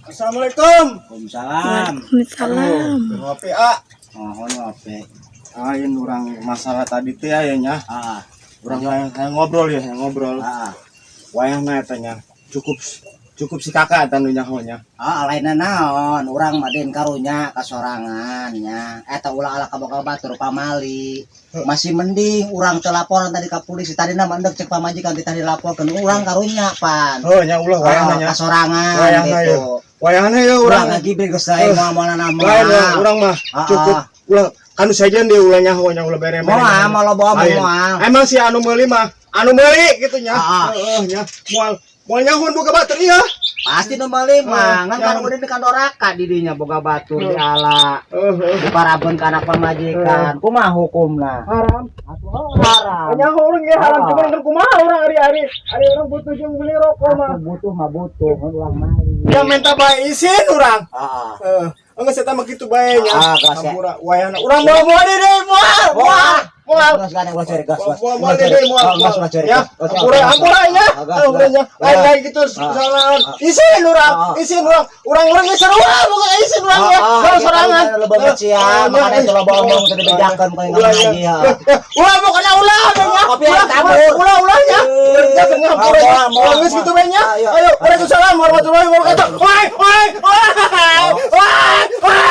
Assalamualaikum. Waalaikumsalam. Waalaikumsalam. Ngopi ah. Mohon ngopi. Lain urang masalah tadi teh ya nya. Urang yang ngobrol ya, yang ngobrol. Wayahna eta nya. Cukup cukup si kakak eta nu nyaho nya. Ah, lainna naon, urang mah den karunya kasorangan nya. Eta ulah ala kaboga batur pamali. Masih mending urang teu laporan tadi ka polisi. Tadi nama endek cek pamajikan teh tadi laporkeun urang karunya pan. Oh, nya ulah wayahna nya. Kasorangan Wayahna gitu. Ya. Wayahna ya Urang urang. ngagibri geus lain moal moal nama. Lain ya, urang mah cukup Ah. ulah kanu sejen dia ulah nyaho nya, ulah bere. Moal moal loba omong moal. Emang si anu meuli mah, anu meuli gitu nya. Ah. Heeh nya. Moal moal nyaho boga batur iya. Pasti nu meuli mah, ngan kan Yang- udah kan doraka di dinya boga batur di ala. Heeh. Diparabkeun ka anak pamajikan. Kumaha hukumna? Haram. Atuh haram. Nyaho urang ge haram, cuman keur kumaha urang ari-ari ari urang butuh jeung beli rokok mah. Aku butuh mah butuh, ngan ulang mali. Ya minta bae isin urang. Heeh. Heeh. Enggeus eta mah kitu bae nya. Ah, gas ya. Hampura wayahna urang moal moal deui deui moal. Moal. Moal. Gas gandeng ulah cari gas gas. Moal moal deui moal. Gas ulah cari Ya, gas. Gas, hampura gas, hampura nya. gas, gas, Hampura nya. gas. Lain lain gitu Ah. salah. Isin urang, isin urang. Urang-urang geus sarua boga isin urang ya. Kalau sorangan. Lo baca ya, makanya itu lo ngomong tadi bejakeun ka Ulah ngaji ya. Ulah pokoknya ulah nya. Kopi Ulah kabur. Ulah ulah nya. Kerja hampura nya. Moal, moal, Geus moal. kitu bae nya. Ayo. Ayo, waalaikumsalam warahmatullahi wabarakatuh. Woi, woi, woi. Woi, woi.